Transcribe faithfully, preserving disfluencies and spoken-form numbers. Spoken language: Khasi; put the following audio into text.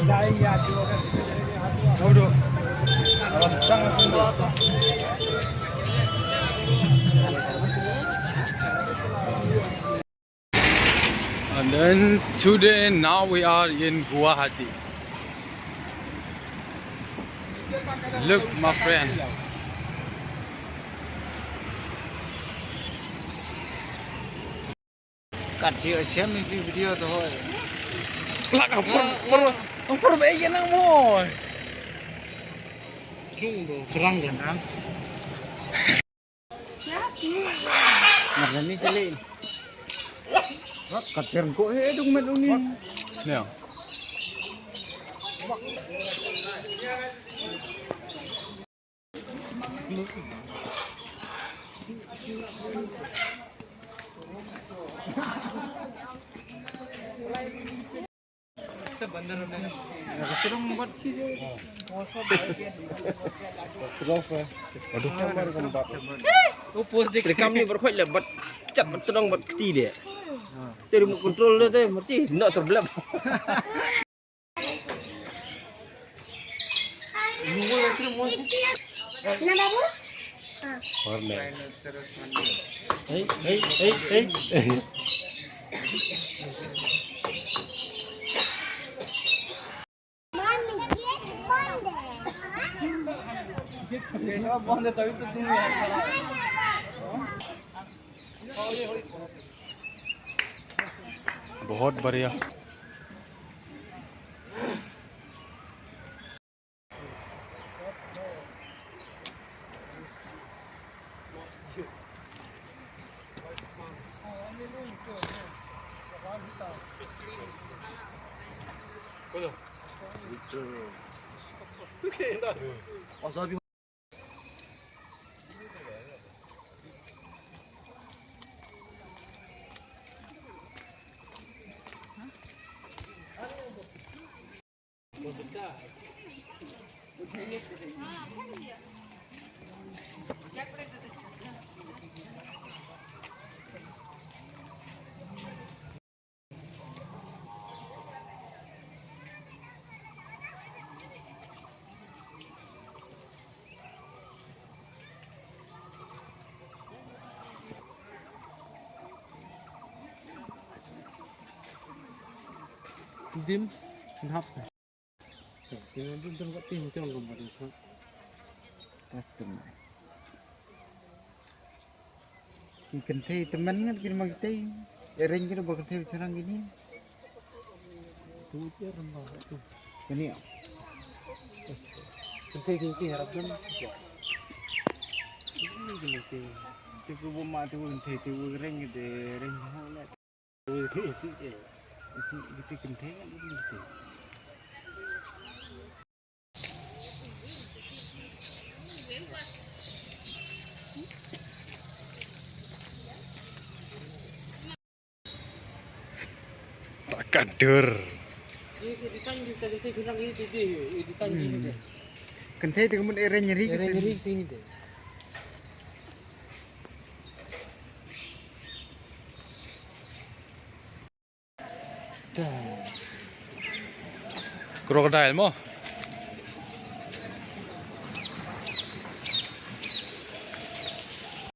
And then today, now we are in Guwahati. Look, my friend. Kat ji chem ni video to hoi. Lah, ka por, por, por ba ye nang moi. Jung do, serang do. Serang. Nah, ni sili. Kat serang ko, eh, dung met dung ni. Ni. Aduh. Rekam ni berkhot lah bat chat bat terang bat keti dia. Jadi remote control dia tu mesti nak terbelah. Warna. Hey, hey, hey, hey. बहुत बढ़िया। Dim, kenapa? Ki kynthei tymmen ngat ki ma ki tei. Ereng ki ba kynthei ba syrang kini. Tu je ramba tu. Kini. Kynthei ki ki harap dan. Kini kini ki. Tu ku bu ma tu kynthei tu ereng ki de ereng ha le. Takadur. Kynthei te ka mut ereng nyeri ka sini. Crocodile mo?